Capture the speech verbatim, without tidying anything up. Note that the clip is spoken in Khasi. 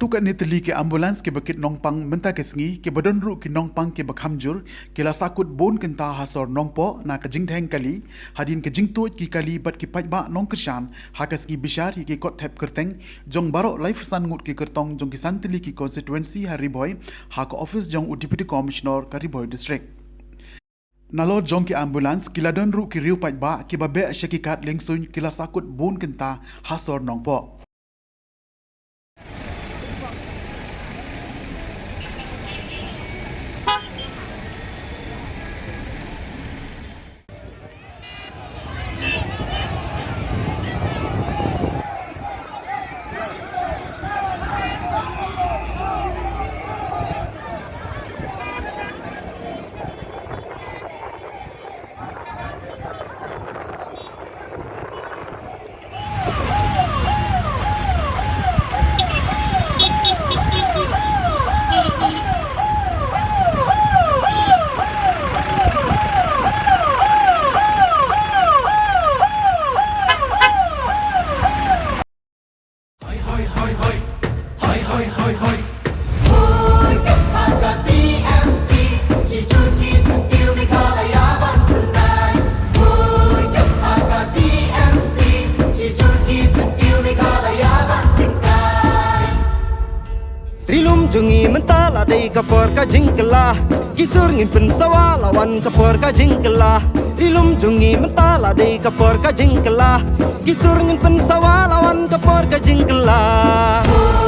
Katto katne tylli ki ambulance kiba kit nongpang mynta ka sngi, kiba don ruh ki nongpang kiba kham jur, ki la sahkut bun kynta ha sor Nongpoh na ka jingdheng kali, hadien ka jingtuid ki kali bad ki paidbah nongkyrshan ha ka sngi bishar ïa ki kot thep kyrteng jong baroh laiphew san ngut ki kyrtong jong ki san tylli ki constituency ha Ri Bhoi, ha ka office jong u Deputy Commissioner ka Ri Bhoi District. Nalor jong ki ambulance, ki la don ruh ki riew paidbah kiba beh sha ki kad liengsuiñ, ki la sahkut bun kynta ha sor Nongpoh. Hoi, hoi, hoi, hoi. Hoi, hoi, hoi, hoi. Hoi, ka pa ka T M C, shi jur ki syntiew Meghalaya ban pynlait. Hoi, ka pa ka T M C, shi jur ki syntiew Meghalaya ban tyngkai. Ri lum jong ngi mynta la dei ka por ka jingkylla. Ki sur ngin pynsawa la wan ka por ka jingkylla. Ri lum jong ngi mynta la dei ka por ka jingkylla. Ki sur ngin pynsawa la wan ka por ka jingkylla.